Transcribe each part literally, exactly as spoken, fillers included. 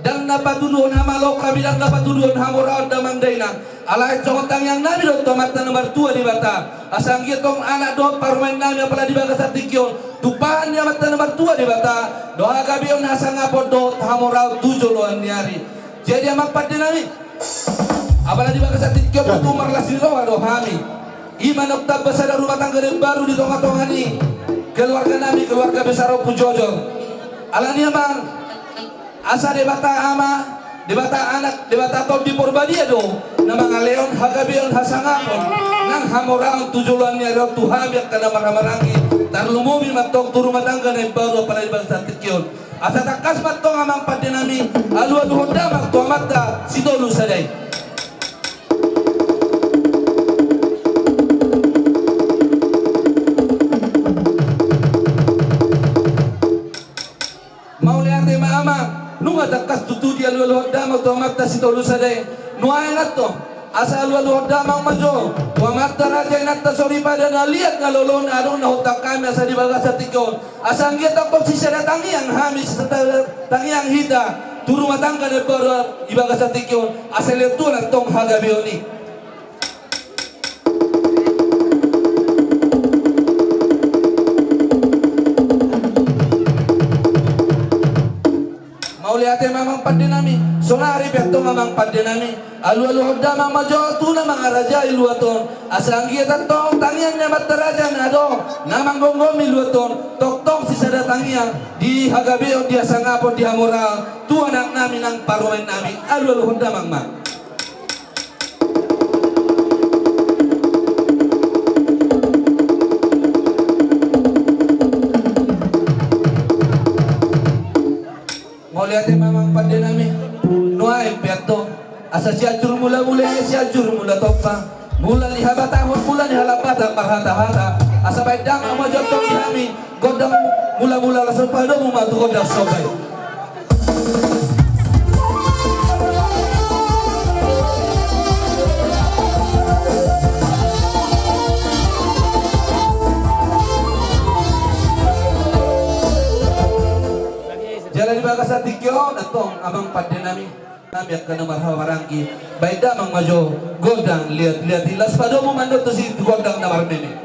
Ndang na patuduhon hamaloon hami, ndang na patuduhon hamoraon damang dainang. Alai songon tangiang nami do tu Amanta na martua Debata, asa anggiat tong anak dohot parumaen nami apala di bagasan tingki on, tumpahan ni Amanta na martua Debata do hagabeon, hasangapon dohot hamoraon tu joloan ni ari. Jadi amang pande nami, apala di bagasan tingki on tutu marlas ni roha do hami. I ma naung tamba sada rumah tangga na imbaru di tonga-tonga ni keluarga nami, keluarga besar Ompu Jojor. Alani amang, asa Debata Ama, Debata Anak, Debata Tondi Porbadia do na mangalehon hagabeon, hasangapon nang hamoraon tu joloan ni ari on tu hami angka na marhahamaranggi, tarlumobi ma antong tu rumah tangga na imbaru apala di bagasan tingki on. Asa tangkas ma antong amang pande nami, alualuhon damang tu Amanta Sitolu Sada i. Mauliate ma amang, nunga tangkas tutu dialualuhon damang tu Amanta Sitolu Sada i. Nuaeng antong, asa alualuhon damang ma jo tu amanta raja, inanta soripada na liat na lolo na adong na huhut hami asa di bagasan tingki on. Asa anggiat tong sisada tangiang hami, sisada tangiang hita tu rumah tangga na imbaru di bagasan tingki on, asa lean tu antong hagabeon i. Mauliate ma amang pande nami, saonari pe antong amang pande nami, alualuhon damang ma jo tu na mangarajai luat on, asa anggiat antong tangiang ni amanta raja na adong na manggomgomi luat on, tongtong sisada tangiang di hagabeon, di hasangapon, di hamoraon tu anak nami nang parumaen nami, alualuhon damang ma. Mauliate ma amang pande nami, nuaeng pe antong, asa Sianjur Mulamula i Sianjur Mulatompa, mula ni habatahon, mula ni halambatan marhatahata, asa baen damang ma jo antong di hami gondang mulamula, laos padomu ma tu gondang somba i. Jala di bagasan tingki on antong amang pande nami, nami angka na marhahamaranggi, baen damang ma jo gondang liatliat i, laos padomu ma antong tusi tu gondang na marmeme.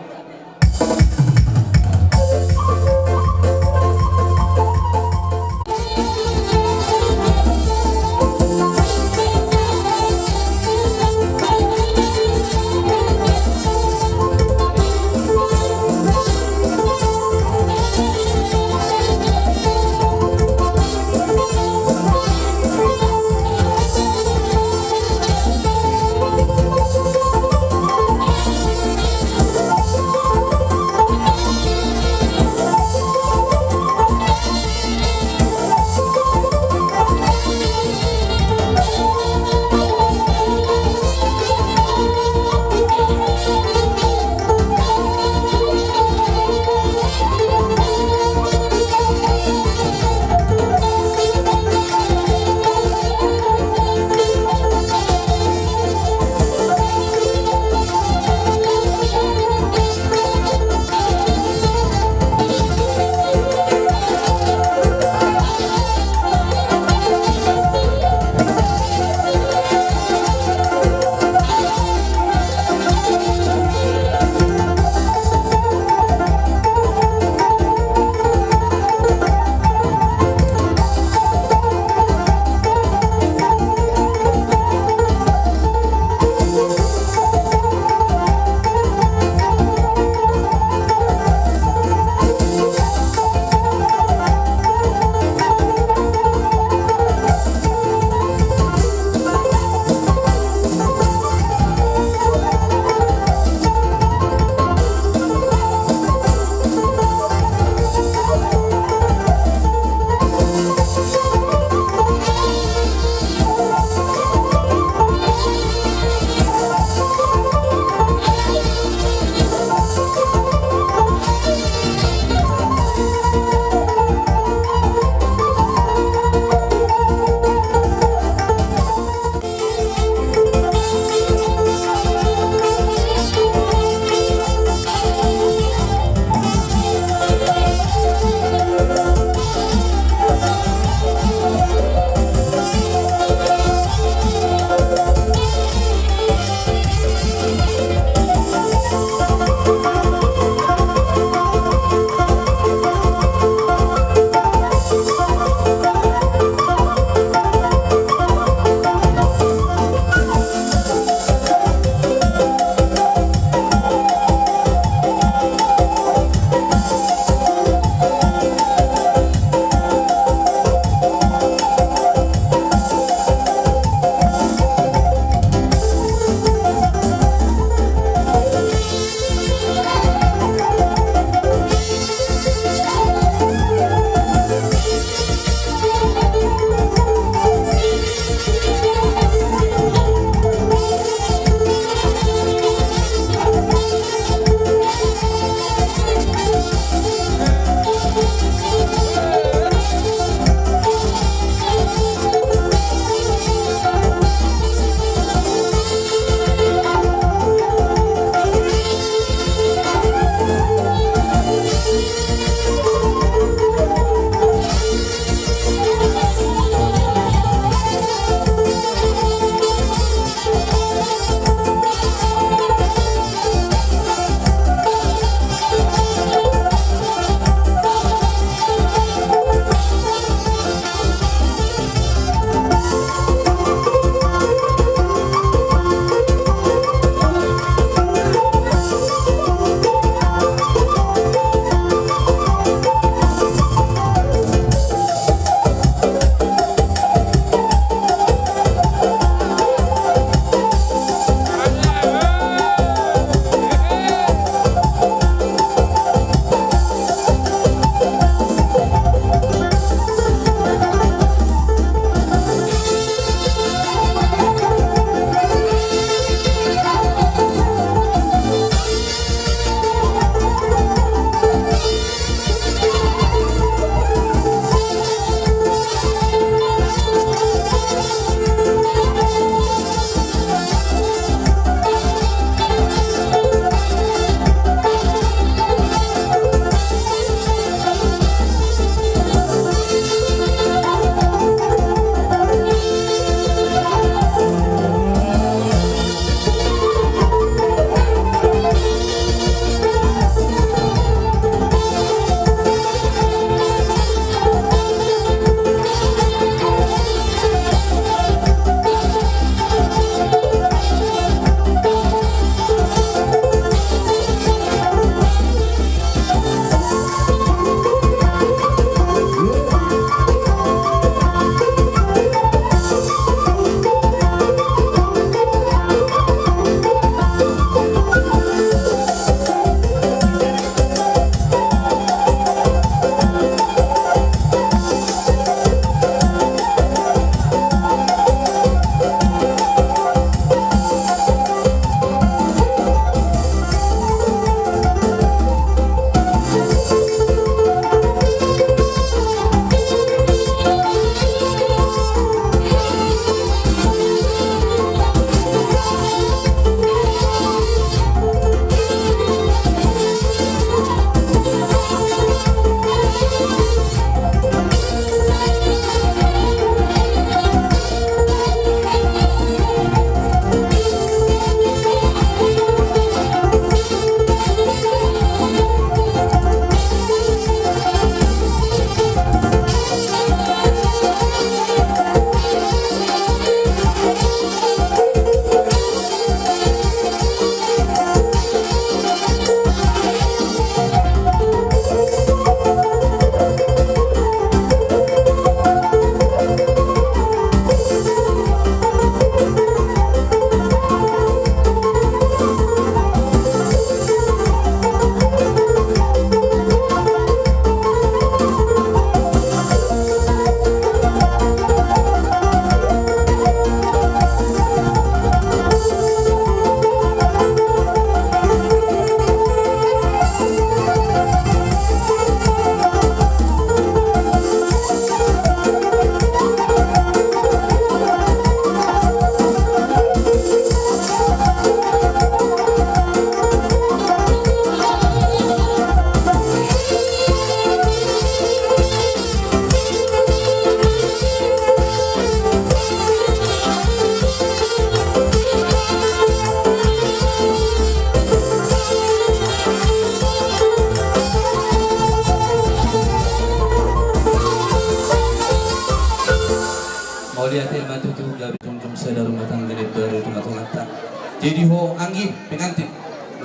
Mauliate ma tutu, gabe jongjong sada rumah tangga na imbaru di tongatonganta. Jadi ho anggi pengantin,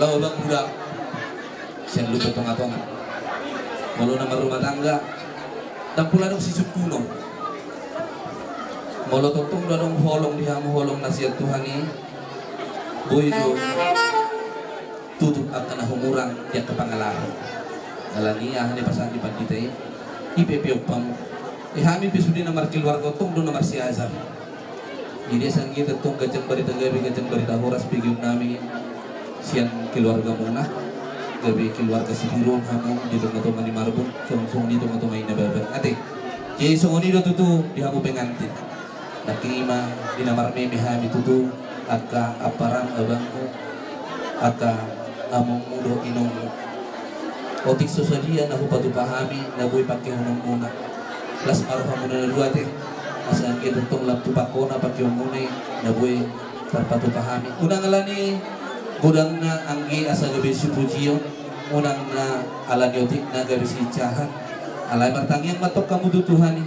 laho bahen muda sian luhut tongatonga. Molo na marrumah tangga, ndang pola adong sisungkunon. Molo tongtong do adong holong di hamu, holong na sian Tuhan i, boi do tutup angka na humurang di angka pangalaho. Alani aha na dipasahat ni pandita i, i pe pe umpamu. E, hami pe sude na markeluarga tong do na marsiajar. Jadi asa anggiat tong ganjang barita gabe, ganjang barita horas begeonnami sian keluargamuna, gabe keluarga sipiruon hamu di tongatonga ni marbun, songon songon i tongatonga ni na baban. Ate. Jadi songon i do tutu di hamu pengantin. Nangkin i ma di na marmeme hami tutu, angka amparam abangmu, angka amongmu dohot inongmu. Otik so sadia na hupatupa hami na boi pangkehononmuna. Las ma rohamuna na dua ate. Asa anggiat tong lam tu pangkona pangkehononmuna i na boi tarpatupa hami. Unang alani godangna anggi asa gabe sipujion, unang na alani otikna gabe siinsahan. Alai martangiang ma tong hamu tu Tuhan i.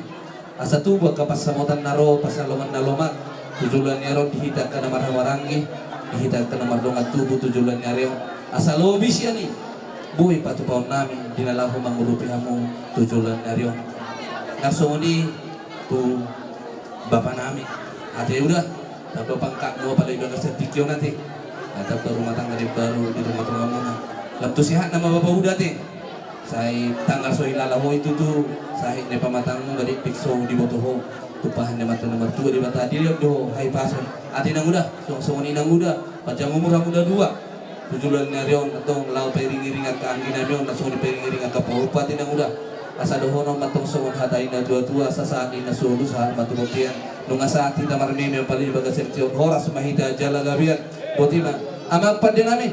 Asa tubu angka pansamotan na ro, pansalongan na lomak tu joloan ni ari on di hita angka na marhahamaranggi, di hita angka na mardongan tubu tu joloan ni ari on. Asa lobi sian i boi patupaonnami di na laho mangurupi hamu tu joloan ni ari on. Nang songon i tu bapanami. Ate uda, tamba pangkatmu apala di bagasan tingki on ate. Tamba rumah tangga na imbaru di tongatongamuna. Lam tu sehatna ma bapa uda ate. Sai tanggal so hilala ho i tutu, sahit ni pamatangmu, gabe dikdikdok so diboto ho. Tumpahan ni amanta na martua Debata dilehon do ho hahipason. Ate nang uda, songon songon i nang uda, panjang umur hamu na dua. Tu joloan ni ari on tong laho pairingiring angka angginami on, na songon i pairingiring angka pahompu ate nang uda. Asa dohonon ma tong songon hata ni na tuatua, sahat ni na solu sahat ma tu bontean. Nunga sahat hita marmeme apala di bagasan tingki on, horas ma hita jala gabean. Boti ma. Amang pandenami.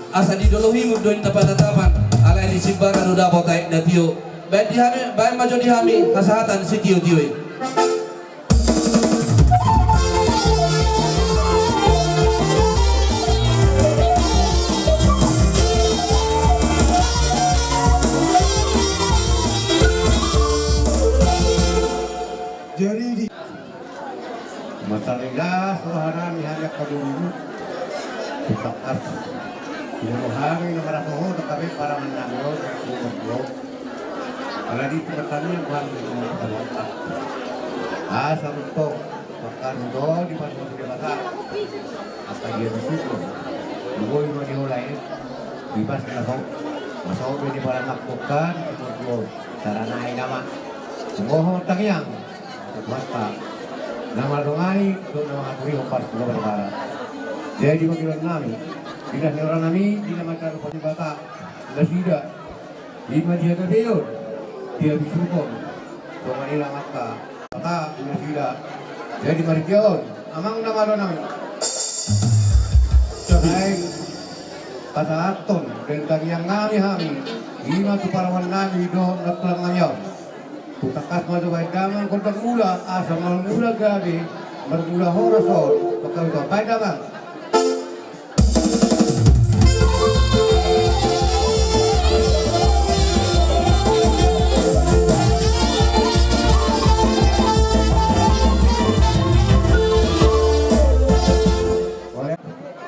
Asa di dolok i mardongan na panatapan, alai di simbara do dapot aek na tio. Baen di hami, baen ma jo di hami hasahatan sitiotio i. Jadi di Mansai las roha nami hami angka boru. Tangkas. Ina roha nami na marhaha ho, tangkas be parangan nami on, umur do. Alai di tingkat kami yang buat di tingkat kami. Asa runtong, bahkan do di pasu-pasu Debata. Angka dia bersyukur. Boi ma diolai. Bibas na ho. Masa ho be di parangan bukan, umur do. Sarana ina ma. Mohon tangiang. Mata na mardongan i dohot na mangaturihon parpula parpara. Jadi panggilan nami, dinas ni roha nami di na mangkalupa ni Debata nasida, i ma dia gabe on, dia bisukon. Songon i nang angka Debata nasida. Jadi marhite on, amang na mardongan nami. Sai pasahathon dan tangiang nami hami, i ma tu parumaen nami dohot na tulang nami on. Tangkas ma jo baen damang gondang mula, asa marmula gabe, marmula horas on, baen damang.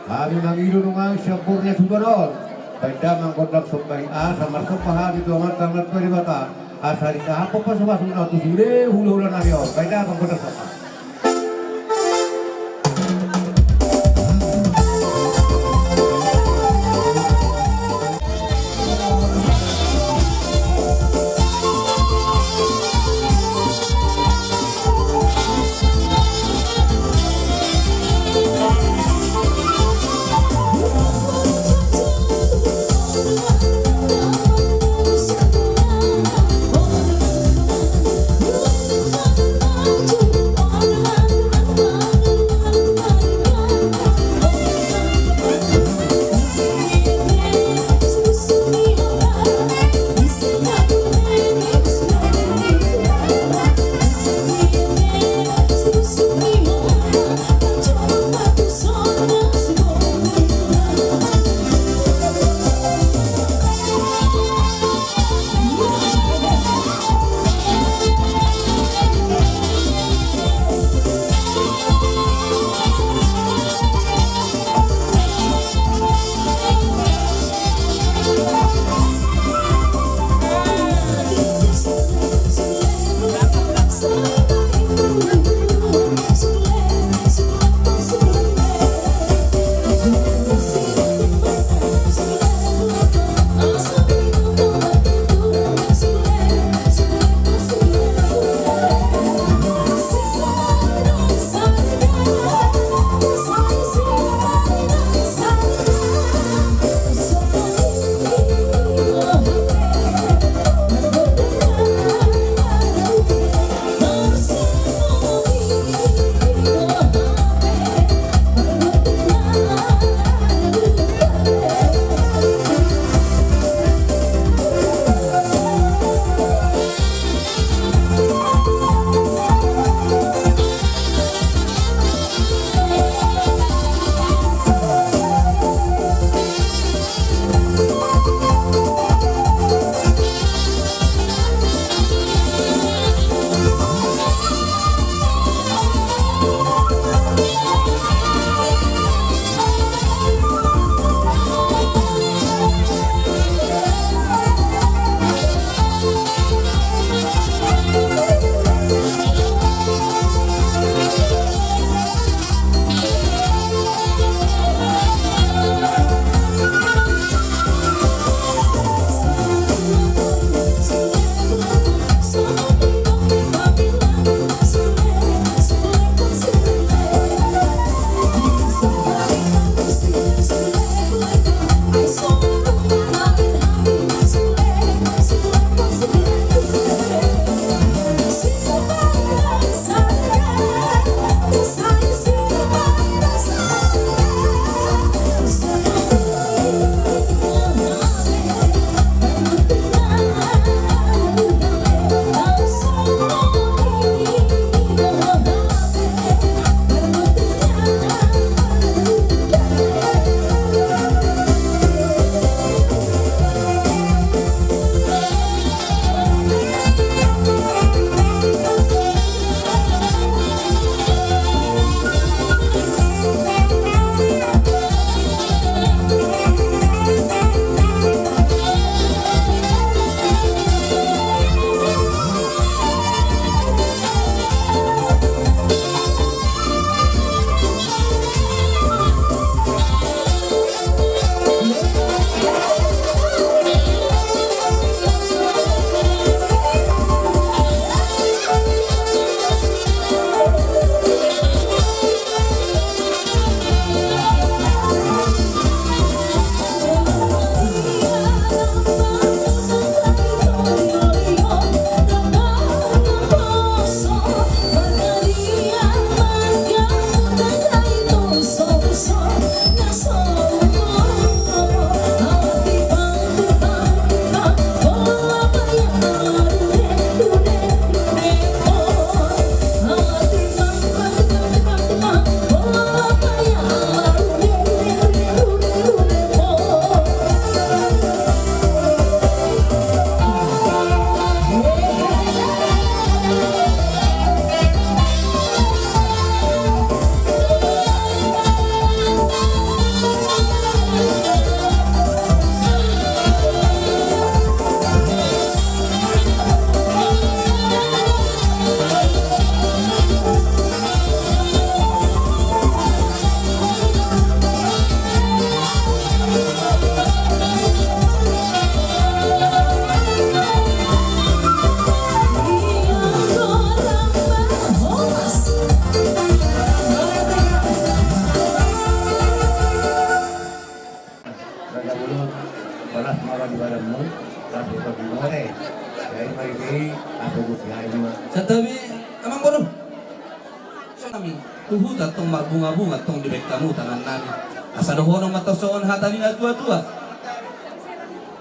Hami mangido nunga sian borngin suda on. Baen damang gondang somba i asa marsomba hami tu Amanta na martua Debata. Asa disahaphon pasu-pasuna tu sude hula-hula nami on. Baen damang gondang somba. Balas ma di badanmu, langsung ke bimore. Jadi, mari, mari, langsung ke bimore. Santabi, amang boru. Songon nami, tu huta tong marbunga-bunga tong dibaen hamu tangan nami. Asa dohonon ma tong songon hata ni na tua-tua.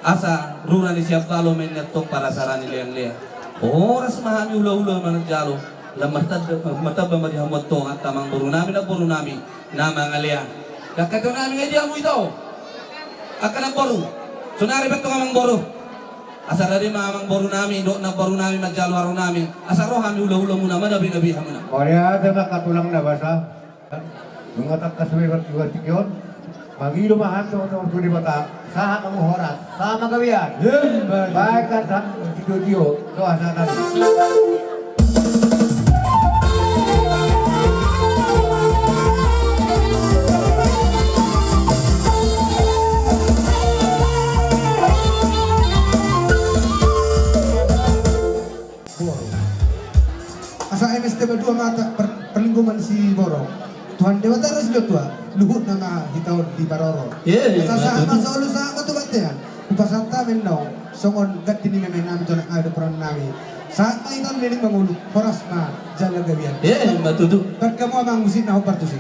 Asa rura ni sian balo ma nian tong parasara ni leang-leang. Horas ma hami hula-hula manjalo. Lam martamba, martamba ma di hamu antong angka amang boru nami, namboru nami na mangalean. Angka ito nami, nga di hamu ito? Angka namboru. Sonari antong amang boru. Asa rade ma amang boru nami dohot namboru nami manjalo aru nami. Asa ro hami hula-hula muna manabi-nabi hamuna. Ore ate ma angka tulang na basa. Nunga tangkas be martiga tingki on. Mangido ma hami tu Debata. Sahat ma hamu horas. Sahat ma gabe an. Baen hami sitio-tio. Doa sahat hami. Sa M S T ba dua mata per-, perlinggoman si borong. Tuhan Debata ras dua tua, luhutna ma hita on diparorot. Sahat ma solu sahat ma tu bontean. Hupasahat hami annon songon ganti ni meme nami tu anak nami dohot poranak nami. Sahat ma hita on leleng mangolu, horas ma jala gabe an. Ima tutu. Baen hamu amang musik na hombar tusi.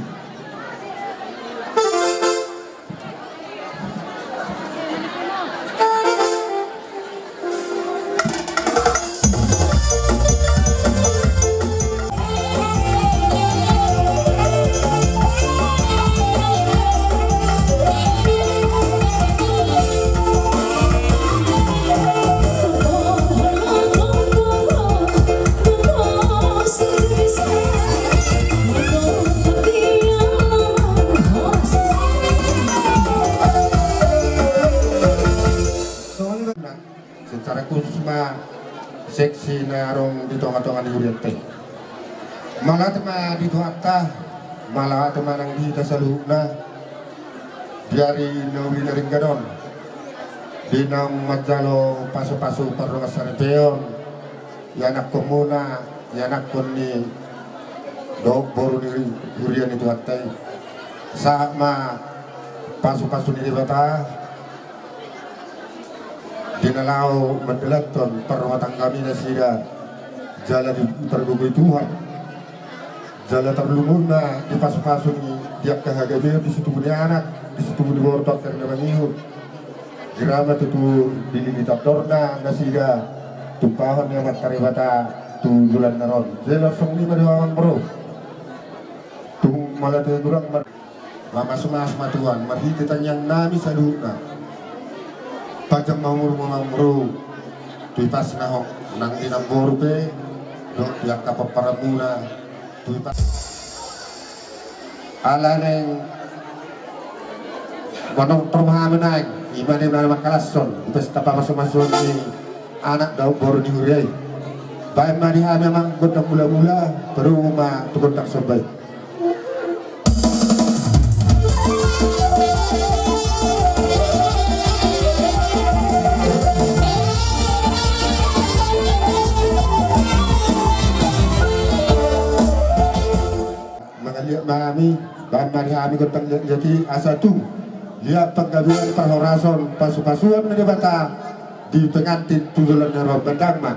Secara khusus ma seksi na adong di tonga-tonga ni hurianta i. Mauliate ma di Tuhanta, mauliate ma nang di hita saluhutna. Di ari na uli na denggan on, di naung manjalo pasu-pasu pardongansaripeon, ianakhonmuna, ianakhon ni dohot boru ni huria ni Tuhanta i. Sahat ma pasu-pasu ni Debata di na laho mandalanhon parrumatanggaanmi nasida jala dipargogoi Tuhan. Jala tarlumobi ma di pasu-pasu ni di angka hagabeon di situbu ni anak, di situbu ni boru tu angka na mangihut. Jala ma tutu dililiti andorna nasida tumpahon ni Amanta Debata tu joloan na ro on. Jala songon i ma di hamu amang boru. Tung mauliate hurang ma. Mamasu-masu ma Tuhan marhite tangiang nami saluhutna. Panjang ma umurmu amang boru. Tu ipasna ho nang di namboru pe dohot di angka pomparanmuna. Tu ipas. Ala naeng manortor ma hami naeng, ima naeng mangkalashon di pesta pamasu-masuon ni anak dohot boru ni huria i. Baen ma di hami amang gondang mula-mula, padomu ma tu gondang somba i. Mangaliat ma hami, baen ma di hami gondang liat-liat i asa tung liat panggabean parhorason pasu-pasuon ni Debata di pengantin tu joloan na ro on, baen ma.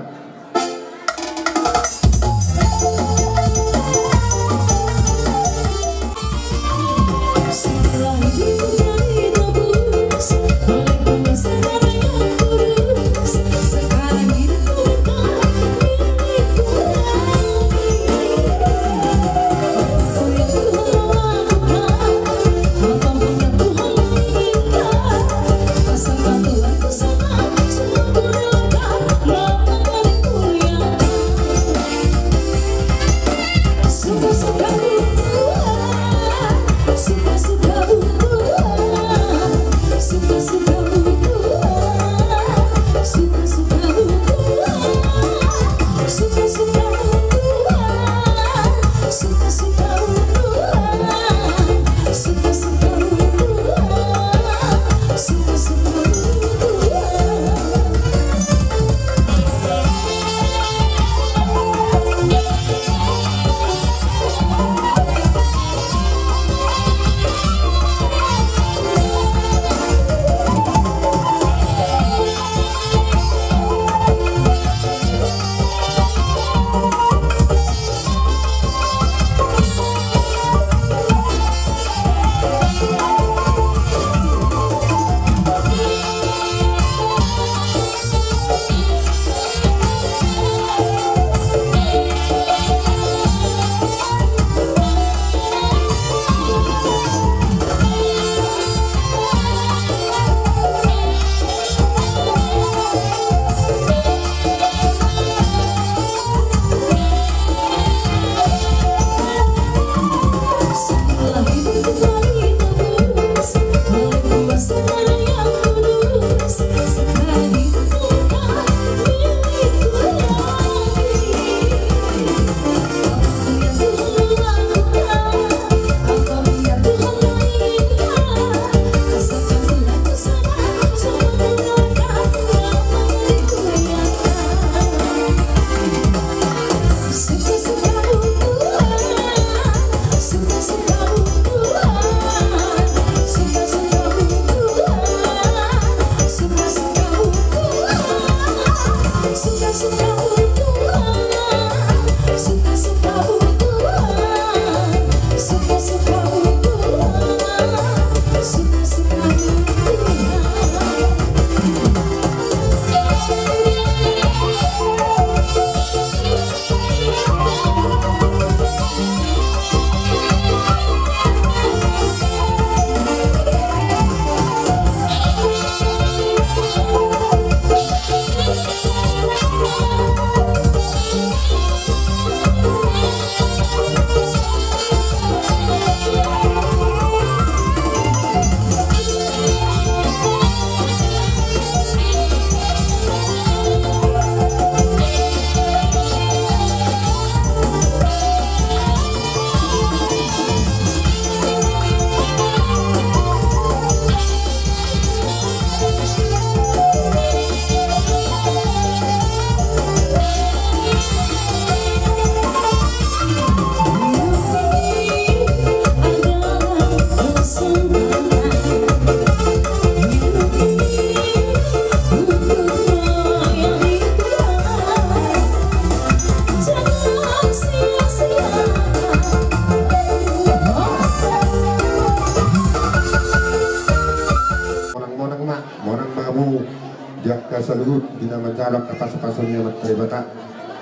Saluhut di na manjalo angka pasupasu ni Amanta Debata.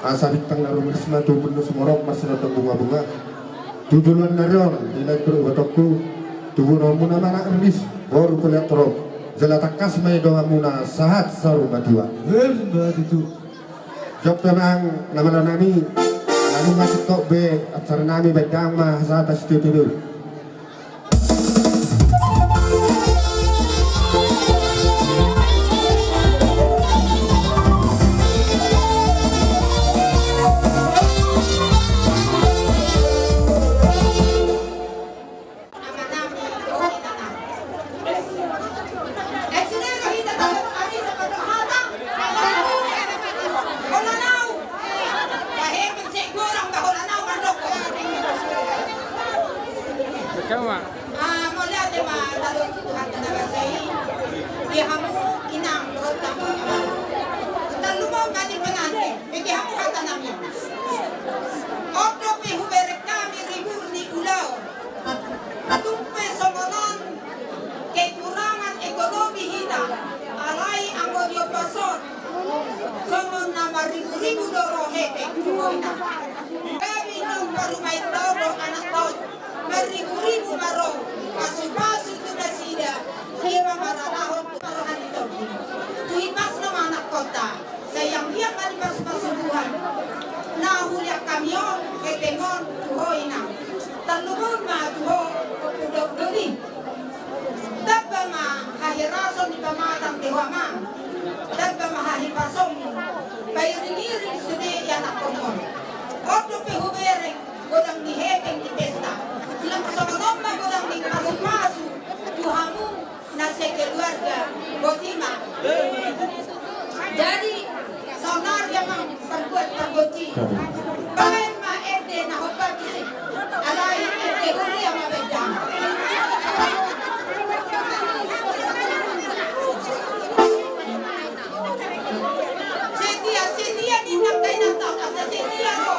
Asa bintang na rumiris ma tu umbun ni sumorop marsinondang bungabunga. Tu joloan ni ari on di na ingkon ibotoonku, tubuhonmuna ma anak riris, boru pelean torop. Jala tangkas ma i donganmuna sahat saur matua. Emma tutu. Jokta nang na malo nami, lalu masuk tok be acara nami, baen damang ma hasahatan sitio-tio. Mauliate ma talu tu Tuhanta na basa i di hamu inang dohot amang. Tarlumobi ma di pengantin, bege hamu hata nami. On dope hubereng hami ribur ni ulaon. Tung pe songon on kekurangan ekonomi hita, alai anggo di ombas on songon na marribu-ribu do ro hepeng tu ho inang. Gabe inong parumaen do anak on, marribu-ribu ma ro pasu-pasu tu nasida, i ma maranahon tu parrohahon ni tondi. Tu hipasna ma anakkonta. Sai anggiat ma dipasu-pasu Tuhan na hulean hami on hepeng on tu ho inang. Tarlumobi ma tu ho ompu Dodi. Tamba ma hahirason ni pamatang di ho amang. Tamba ma hahipasonmu. Pairing-iring sude ianakhonmu on. On dope hubereng godang ni hepeng di pesta, laos songon on ma godang ni pasu-pasu tu hamu na sekeluarga. Boti ma. Jadi saonari amang pargual pargonsi, baen ma ende na hombar disi. Alai ende huria ma baen damang. Setia, setia ninna dainang ta, asa setia do.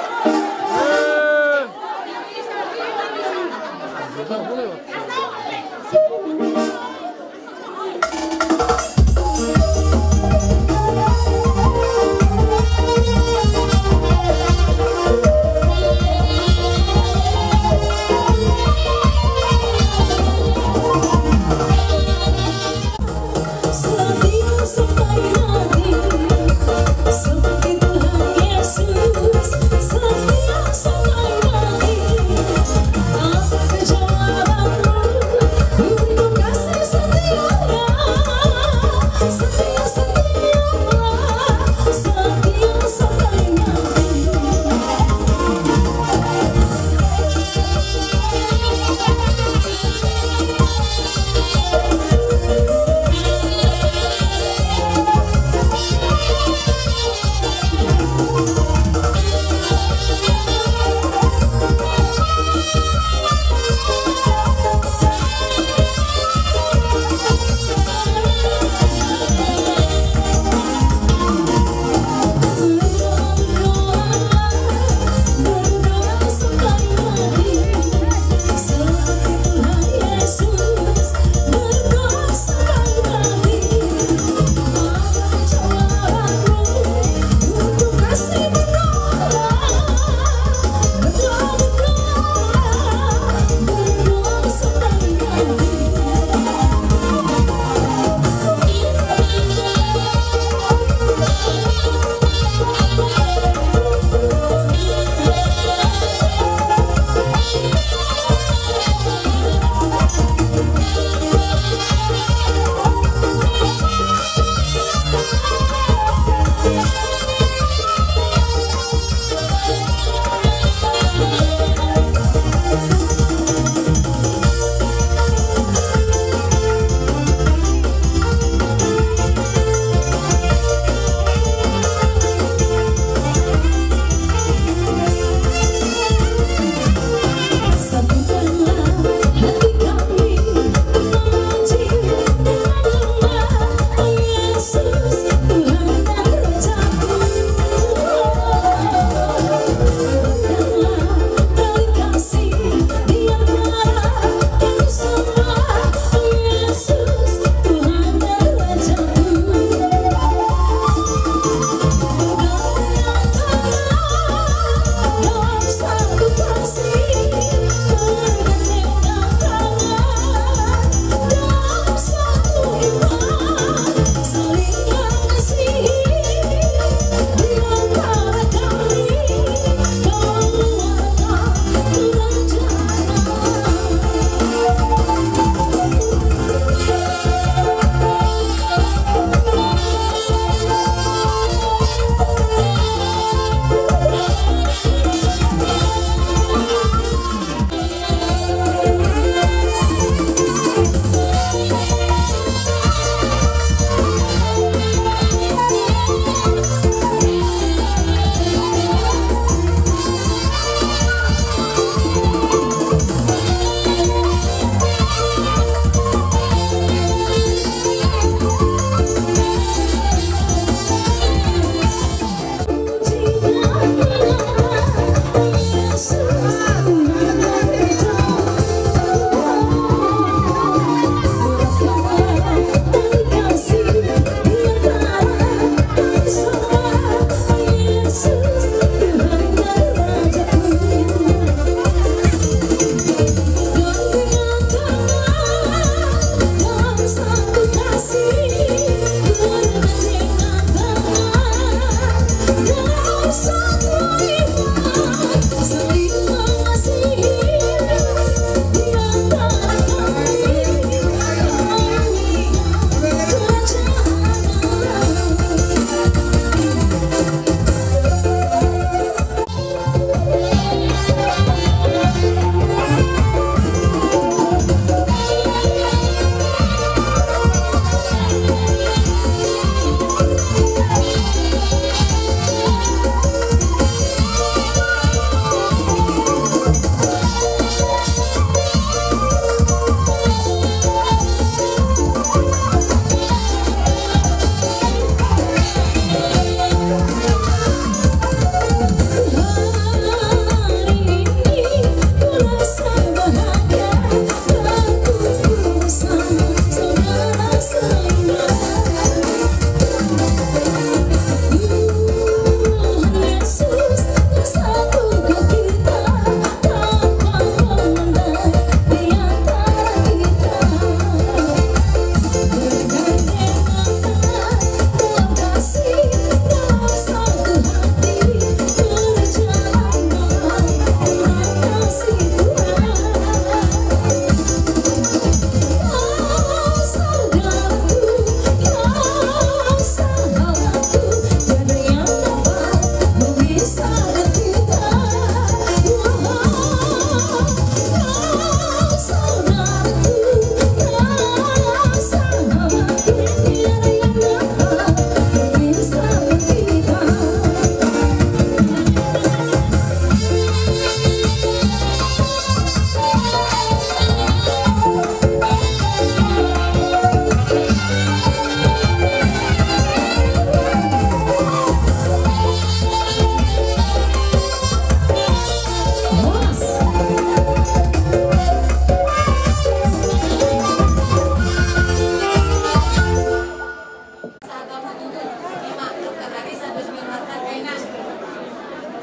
Sahat ma tutu, ima, angka ari sada sian rohanta, Inang.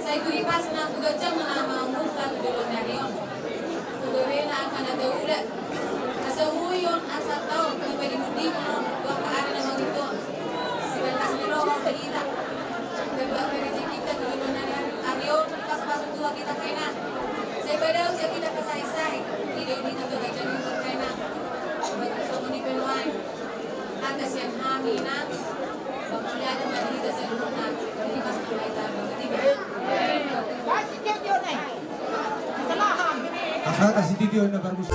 Sai tu hipas nang tu ganjang ma na mangungkap tu joloan ni ari on. Tu gabe na angka na taula. Asa uion, asa taon, na padimundimon on tu angka ari na mangihut on. Sibagas ni roha di hita. Gabe angka rejekita tu joloan ni ari on, dipasupasu Tuhan hita, Inang. Sai padao sian hita pasahisahi. Di dao di hita tu ganjang ni umur, Inang. Batu songon i pe nuaeng. Hata sian hami, Inang. Bangkula ada mari hita saluhutna. Jadi pas kita bangkit. Hata sitio na parmus.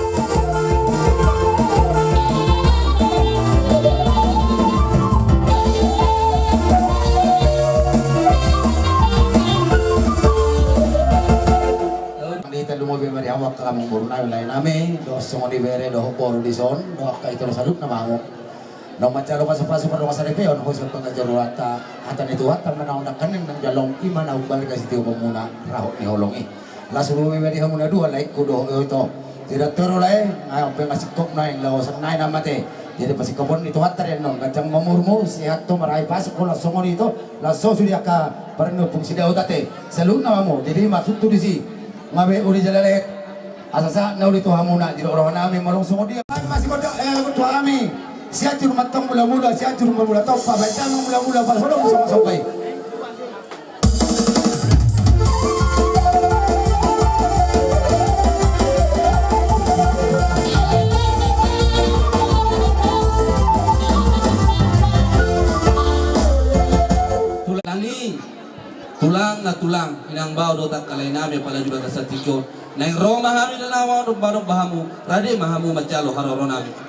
Di hita lumobi ma di hamu angka amangboru nami, lae nami, dohot songon i bere dohot boru dison, dohot angka ito na saluhutna ma hamu. Naung manjalo pasupasu pardongansaripeon, hosa pangajar rohanta, hata ni Tuhanta ma naung nangkaning na jalo, ima na umbalga sitio hamuna, rahut ni holong i. Las ro be di hamu na dua, laengku dohot ito. Tidak tero lae, nga pe nga singkop naeng, laosan nai na mate. Jadi pasingkopon ni Tuhanta do annon, ganjang ma umurmu, sehat ho, marhahipason ho, las songon i ito, las ho sude angka parnopung sidaotan te. Saluhutna ma hamu, jadi maksudhu disi. Nga be uli jala lehet. Asa sahat na uli tu hamuna, di roha nami ma adong songon dia. Masih kodok, eh, tu hami. Sihat jur mantong mula-mula, sihat jur mula-mula tompa, baca mula-mula, pas hodong sama sampai. Tulang i. Tulang na tulang, inang bao dohot angka lae nami, apala di bagasan tingki on. Naeng ro ma hami di na laho manomba-nomba hamu, rade ma hamu manjalo haroro nami.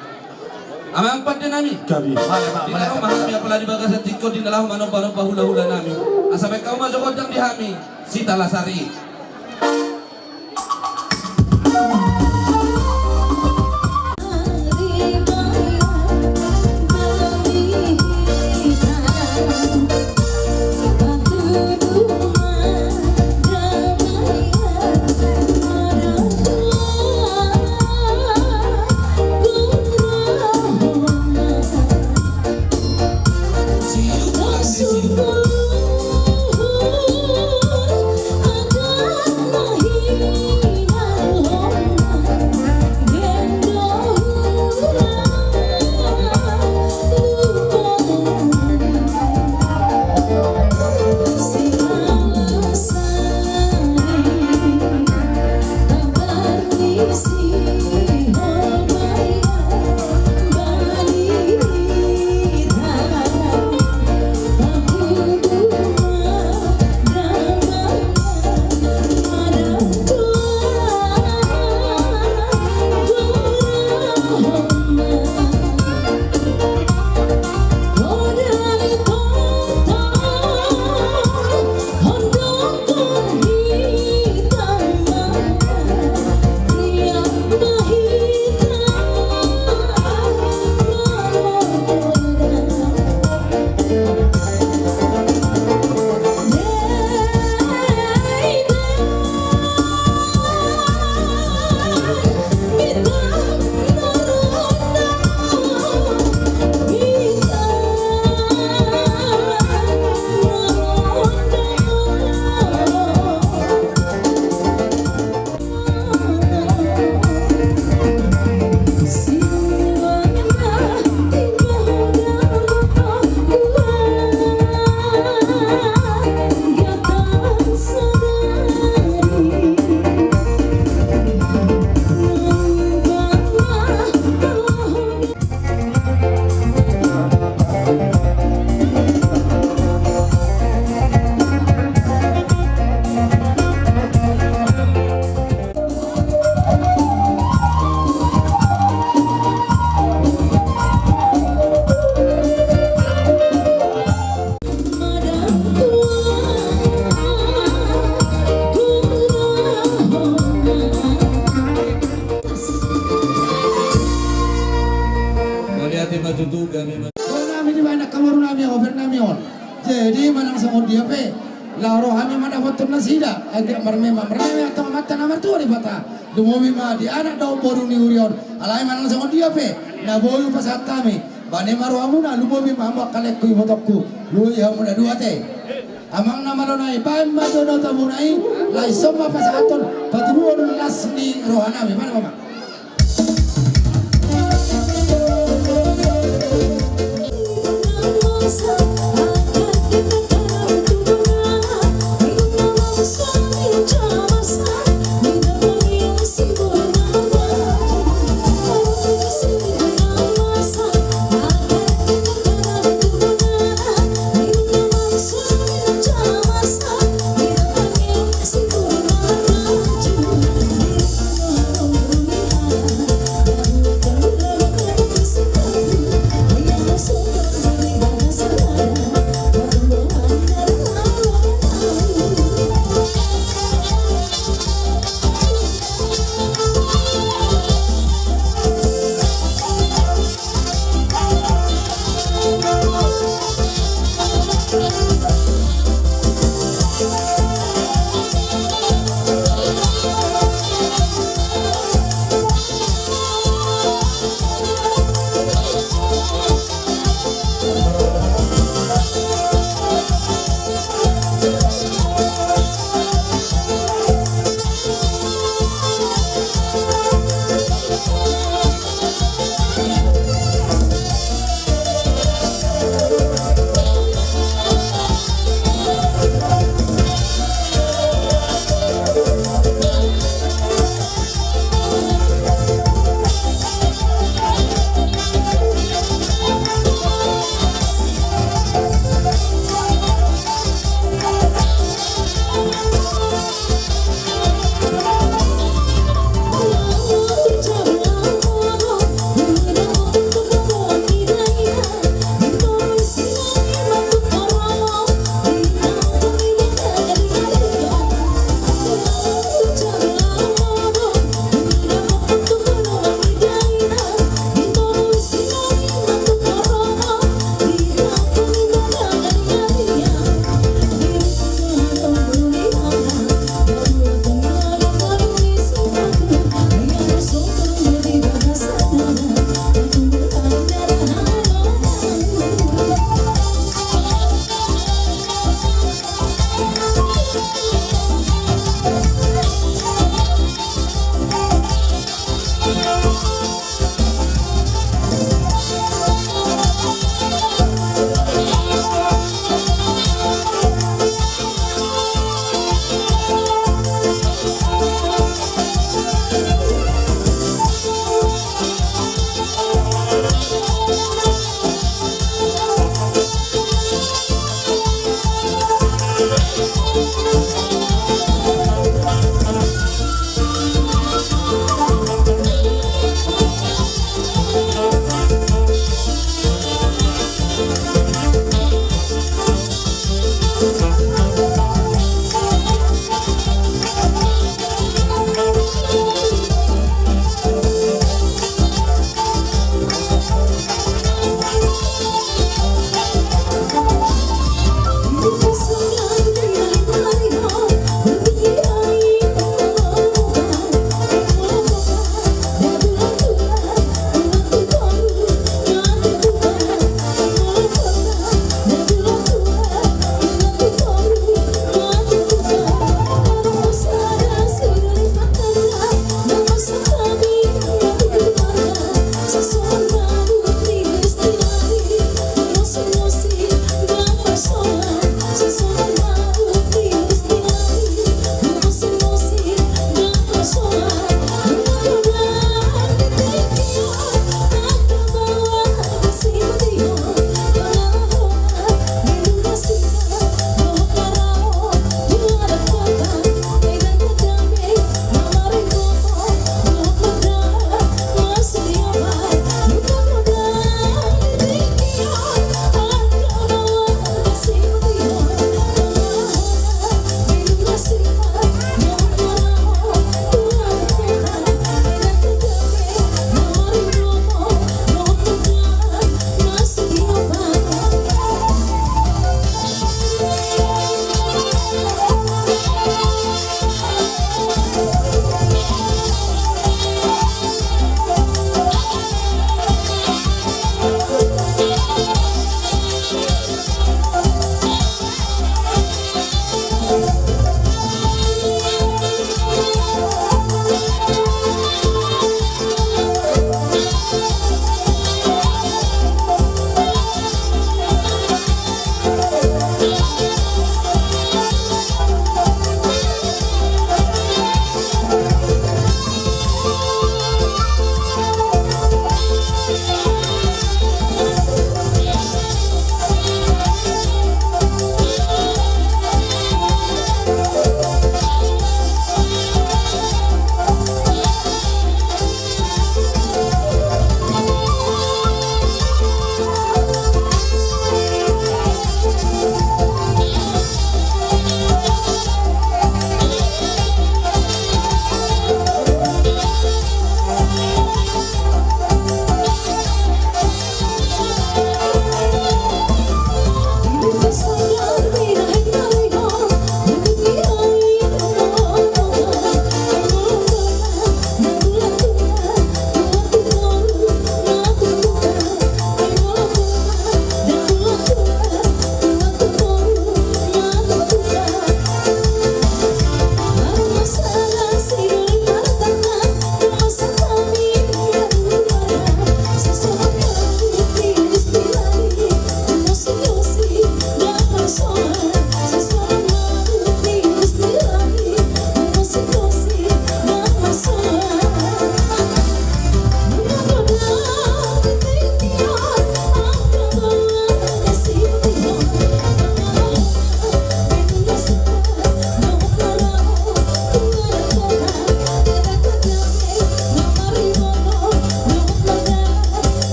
Amang pande nami. Gabe. Di na ro ma hami, apala di bagasan tingki on, di na laho manomba-nomba hula-hula nami. Asa baen hamu ma jo gondang di hami, Sitalasari. Nasida, agak marmema, marmema, atau mata nama tua di bata. Lumobi ma di anak dohot boru ni huria on. Alai manang songon dia pe na boi hupasahat hami, bane ma rohamuna, lumobi ma hamu angka laengku, ibotongku. Lumobi hamu na dua te. Amang na malo nai, baen ma jo na tabona i. Laos on ma pasahathon patuduhon las ni roha nami. Mana mama?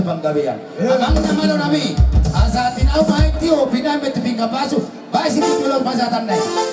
panggabean. Amang na malo nami, asa tinau ma i tio, pinambe tu pinggan pasu, baen sian i jolo pasahatanna i.